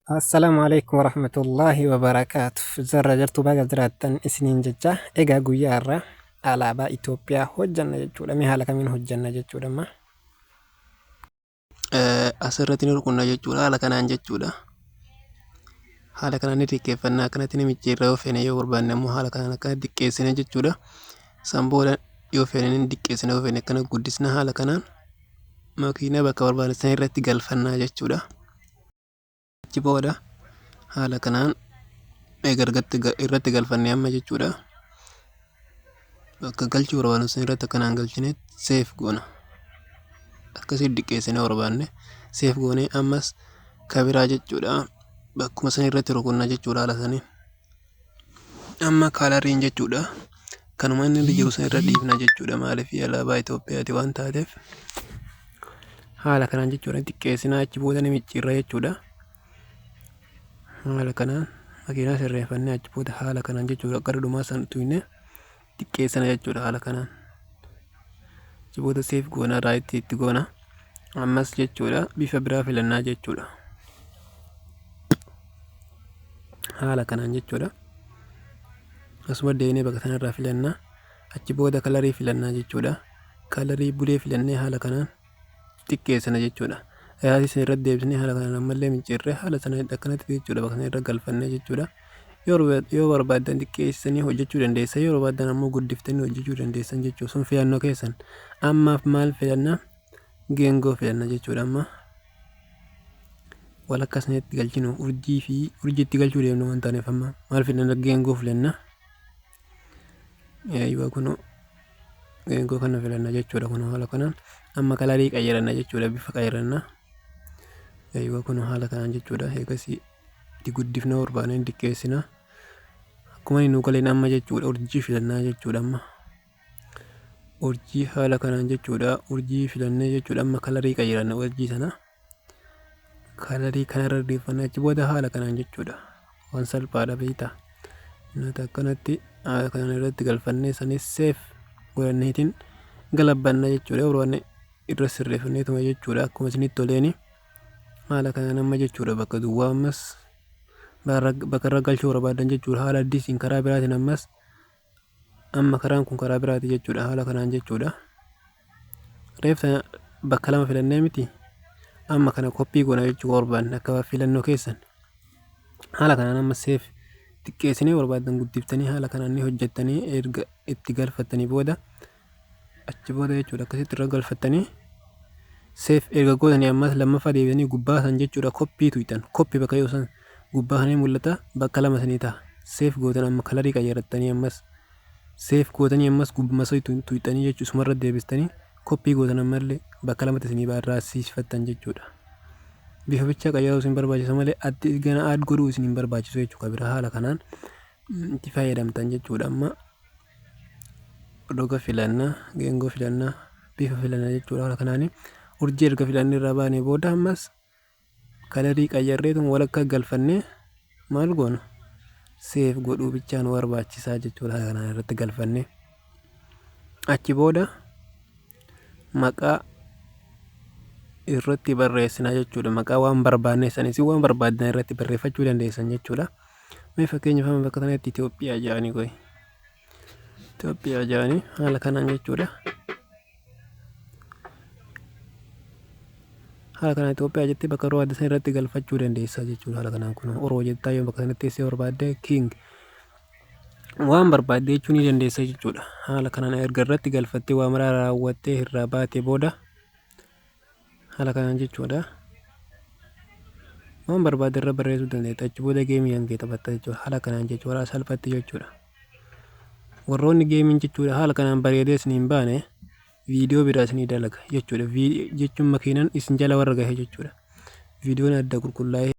Assalaamu alaikum warahmatullaahi wabarakaatu. Zarra jirtu baga jiraattan isiniin jecha. Egaa guyyaa har'aa alaabaa Itoophiyaa hojjanna jechuudha. Mee haala kamiin hojjanna jechuudha amma? Asirratti ni rukunna jechuudha. Haala kanaan jechuudha. Haala kanaan ni xiqqeeffanna, akkanatti ni micciirra yoo feene. Yoo barbaanne ammoo haala kanaan akkana xiqqeessina jechuudha. San booda yoo feene ni xiqqeessina, yoo feene akkana guddisna. Haala kanaan makiinaa bakka barbaanne san irratti galfannaa jechuudha. Achi booda haala kanaan eega irratti galfanne amma jechuudha. Bakka galchuu barbaannu san irratti akkanaan galchine save goona. Akkasitti diqqeessine barbaanne save goone. Ammas kabiraa jechuudha. Bakkuma san irratti rukunna jechuudha haala saniin. Amma coloriin jechuudha. Kanuma inni irra jiru san irra dhiifna jechuudha. Maaliif? Alaabaa Itoophiyaati waan taateef. Haala kanaan jechuudha xiqqeessinaa, achi booda ni micciirra jechuudha. Haala kanaan makiinaa sirreeffannee, achi booda haala kanaan jechuudha gara dhumaa san tuyne xiqqeessina jechuudha haala kanaan. Achi booda save goona, right itti goona. Ammas jechuudha bifa biraa filannaa jechuudha. Haala kanaan jechuudha. Asuma deemnee bakka kanarraa filannaa. Achi booda colorii filannaa jechuudha. Colorii bulee filannee haala kanaan xiqqeessina jechuudha. Raasii sana irratti deebisnee haala kanaan ammallee micciirree haala sana akkanatti jechuudha bakka sana irra galfannee jechuudha. Yoo barbaaddan xiqqeessanii hojjechuu dandeessan, yoo barbaaddan ammoo guddiftanii hojjechuu dandeessan jechuudha. Sun filannoo keessan. Ammaaf maal filanna? Geengoo filanna jechuudha amma. Walakkaa sanitti galchinu, urjii fi urjiitti galchuu deemnu waan taaneef, amma maal filanna? Geengoo filanna. Eeyyuu, kunoo geengoo kana filanna jechuudha. Kunoo haala kanaan amma colorii qayyaranna jechuudha, bifa qayyaranna. Eeyyuu, kunoo haala kanaan jechuudha. Eegasii itti guddifna, barbaanne xiqqeessina. Akkuma inni nu galeen amma jechuudha urjii filannaa jechuudha amma. Urjii haala kanaan jechuudha, urjii filannee jechuudha. Amma colorii qayyaranna urjii sana. Colorii kanarra deeffannaa, achi booda haala kanaan jechuudha. Waan salphaadha beektaa. Nata akkanatti haala kanaan irratti galfannee sanis save godhanneetiin galabbanna jechuudha. Yoo barbaanne irra sirreeffanneetuma jechuudha, akkuma isinitti toleeni. Haala kanaan amma jechuudha bakka duwwaa ammas bakka irra galchuu barbaadan jechuudha. Haala addisiin karaa biraatiin ammas, amma karaan kun karaa biraati jechuudha, haala kanaan jechuudha. Reef sana bakka lama filannee miti, amma kana copy goona jechuu barbaanne akka filannoo keessan. Haala kanaan amma save, xiqqeessinee, barbaadan guddiftanii haala kanaan ni hojjettanii. Erga itti galfattanii booda, achi booda jechuudha akkasitti irra galfattanii save erga gootanii, ammas lammaffaa deebitanii gubbaa san jechuudha copy tuyxan. Copy bakka yoo san gubbaa kanee mul'ata, bakka lama sanii ta'a. Save gootan, amma colorii qayyarattanii, ammas save gootanii, ammas gubbuma san tuyxanii jechuudha, sumarra deebistanii copy gootan. Ammallee bakka lamatti isinii baarraasiifattan jechuudha. Bifa bichaa qayyaruu isin barbaachisa malee addi gana add godhuu isin hin barbaachisu jechuudha. Bira haala kanaan itti fayyadamtan jechuudha. Amma roga filannaa, geengoo filannaa, bifa filannaa jechuudha. Haala kanaan urjii erga filannee irraa baanee booda, ammas colorii qayyarreetuma walakkaa galfannee maal goona? Save godhuu bichaa nu barbaachisaa jechuudha. Haala kanaan irratti galfannee achi booda maqaa irratti barreessina jechuudha. Maqaa waan barbaanne sanis waan barbaaddan irratti barreeffachuu dandeessan jechuudha. Mee fakkeenyaaf amma bakka kanatti Itoophiyaa jedhanii, qoy, Itoophiyaa jedhanii haala kanaan jechuudha. Haala kanaan Itoophiyaa jettee bakka barbaadde san irratti galfachuu dandeessa jechuudha. Haala kanaan kun Oroo jettaa, yoo bakka sanatti teessee barbaadde king waan barbaadde jechuu ni dandeessa jechuudha. Haala kanaan erga irratti galfattee, waa maraa raawwattee irraa baatee booda, haala kanaan jechuudha. Waan barbaadde irra barreessuu dandeetta. Achi booda gameii hangee taphatta jechuudha. Haala kanaan jechuudha salphatti jechuudha. Warroonni gameiin jechuudha haala kanaan bareedee isin hin baane, viidiyoo biraa isinii dalaga jechuudha. Jechuun makiinaan isin jala warra gahe jechuudha. Viidiyoon adda qulqullaa'ee.